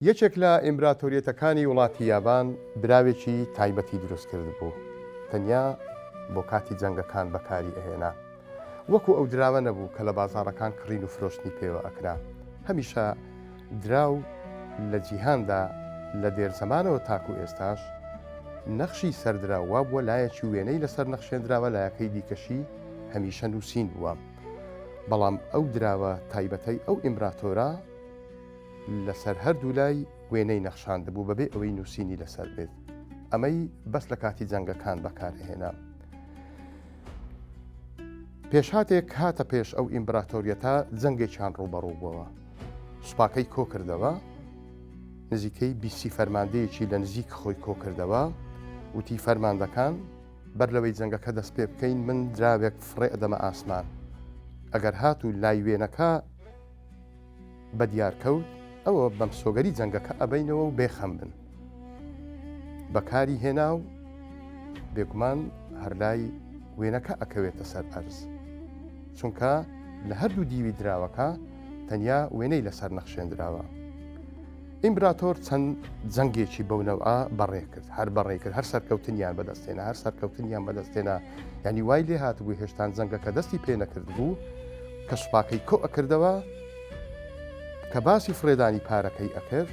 یەکێک لە ئیمبراتۆریەتەکانی وڵاتی یابان دراوێکی تایبەتی دروست کردبوو، تەنیا بۆ کاتی جەنگەکان بەکاری ئەهێنا. وەکو ئەو دراوە نەبوو کە لە بازاڕەکان کڕین و فرۆشتنی پێوە ئەکرا. هەمیشە دراو لە جیهاندا لە دێرزەمانەوە تاکو ئێستاش نەخشی سەر دراو وابووە لایەکی وێنەی لەسەر نەخشێندراوە لایەکەی دیکەشی هەمیشە نووسین بووە. بەڵام ئەو دراوە تایبەتەی ئەو ئیمبراتۆرە لەسەر هەردوولای وێنەی نەخشاندبوو بەبێ ئەوەی نووسینی لەسەر بێت. ئەمەی بەس لە کاتی جەنگەکان بەکارئەهێنا. پێشهاتێک هاتە پێش ئەو ئیمبراتۆریەتە جەنگێکیان ڕووبەڕوو بووەوە. سوپاکەی کۆکردەوە، نزیکەی بیسی فەرماندەیەکی لە نزیک خۆی کۆکردەوە، وتی فەرماندەکان بەر لەوەی جەنگەکە دەست پێ بکەین من دراوێک فڕێ ئەدەمە ئاسمان. ئەگەر هاتوو لای وێنەکە بەدیار کەوت ئەوە بەمسۆگەری جەنگەکە ئەبەینەوە و بێخەم بن. بەکاری هێنا و بێگومان هەر لای وێنەکە ئەکەوێتە سەر ئەرز. چونکە لە هەردوو دیوی دراوەکە تەنیا وێنەی لەسەر نەخشێندراوە. ئیمبراتۆر چەند جەنگێکی بەو نەوعە بەڕێ کرد، هەر بەڕێ کرد، هەر سەرکەوتنیان بەدەستهێنا، هەر سەرکەوتنیان بەدەستهێنا، یانی وای لێ هاتبوو هێشتان جەنگەکە دەستی پێ نەکردبوو کە سوپاکەی کۆ ئەکردەوە، کە باسی فڕێدانی پارەکەی ئەکرد،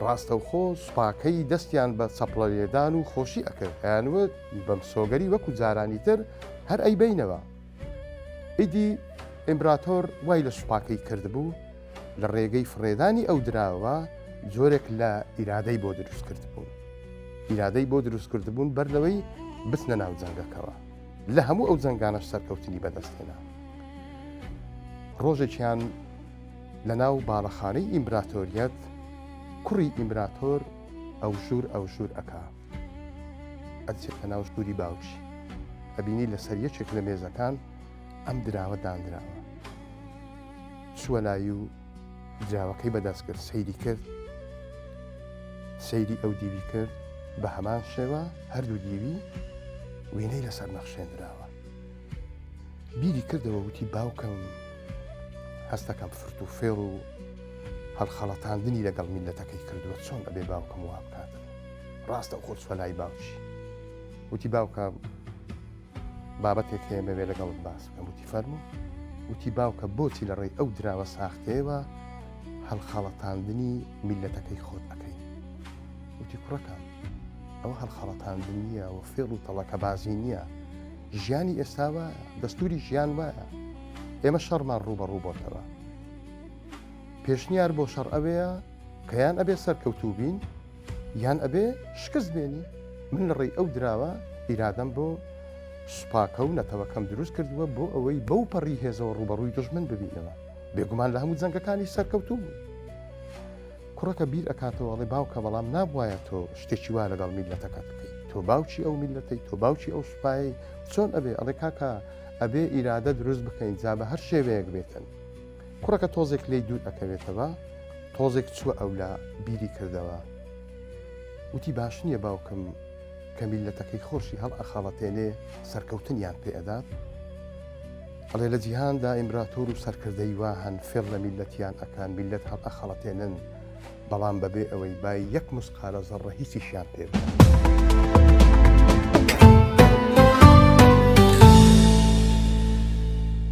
ڕاستەوخۆ سوپاکەی دەستیان بە چەپڵە لێدان و خۆشی ئەکرد، ئەیانوت بەمسۆگەری وەکو جارانی تر هەر ئەیبەینەوە. ئیدی ئیمبراتۆر وای لە سوپاکەی کردبوو، لە ڕێگەی فڕێدانی ئەو دراوە جۆرێک لە ئیرادەی بۆ دروست کردبوون. ئیرادەی بۆ دروست کردبوون بەر لەوەی بچنە ناو جەنگەکەوە. لە هەموو ئەو جەنگانەش سەرکەوتنی بەدەست هێنا. ڕۆژێکیان لە ناو باڵەخانەی ئیمبراتۆریەت کوڕی ئیمبراتۆر ئەوژوور ئەوژوور ئەکا. ئەچێتە ناو ژووری باوکی. ئەبینی لەسەر یەکێک لە مێزەکان ئەم دراوە دانراوە. چووە لای و دراوەکەی بەدەست کرد، سەیری کرد، سەیری ئەو دیوی کرد، بە هەمان شێوە هەردوو دیوی وێنەی لەسەر نەخشێندراوە. بیری کردەوە وتی باوکم هەستەکەم فرت و فێڵ و هەڵخەڵەتاندنی لەگەڵ میلەتەکەی کردووە چۆن ئەبێ باوکم وا بکاتن ڕاستە خۆ چوە لای باوکی وتی باوکە بابەتێک هەیە مەوێ لەگەڵت باس بکەم وتی فەرموو وتی باوکە بۆچی لە ڕێی ئەو دراوە ساختەیەوە هەڵخەڵەتاندنی میلەتەکەی خۆت ئەکەی وتی کوڕەکەم ئەوە هەڵخەڵەتاندن نییە و فێڵ و تەڵەکەبازی نییە ژیانی ئێستا وایە دەستوری ژیان وایە ئێمە شەڕمان ڕووبەڕوو بۆتەوە پێشنیار بۆ شەڕ ئەوەیە کە یان ئەبێ سەرکەوتوو بین یان ئەبێ شکست بێنی من لە ڕێی ئەو دراوە ئیرادەم بۆ سوپاکە و نەتەوەکەم دروست کردووە بۆ ئەوەی بەو پەڕی هێزەوە ڕووبەڕووی دوژمن ببینەوە بێگومان لە هەموو جەنگەکانی سەرکەوتوو بوو کوڕەکە بیر ئەکاتەوە ئەڵێ باوکە بەڵام نابوایە تۆ شتێکی وا لەگەڵ میللەتەکەت بکەی تۆ باوکی ئەو میللەتەی تۆ باوکی ئەو سوپایەی چۆن ئەبێ ئەڵێ کاکە ئەبێ ئیرادە دروست بکەین جا بە هەر شێوەیەک بێتن کوڕەکە تۆزێک لێی دوور ئەکەوێتەوە تۆزێک چووە ئەولا بیری کردەوە وتی باش نییە باوکم کە میللەتەکەی خۆشی هەڵئەخەڵەتێنێ سەرکەوتنیان پێ ئەدات؟ ئەڵێ لە جیهاندا ئیمبراتۆر و سەرکردەی وا هەن فێڵ لە میللەتیان ئەکەن میللەت هەڵئەخەڵەتێنن بەڵام بەبێ ئەوەی بای یەک مسقالە زەڕڕە هیچیشیان پێ بدەن.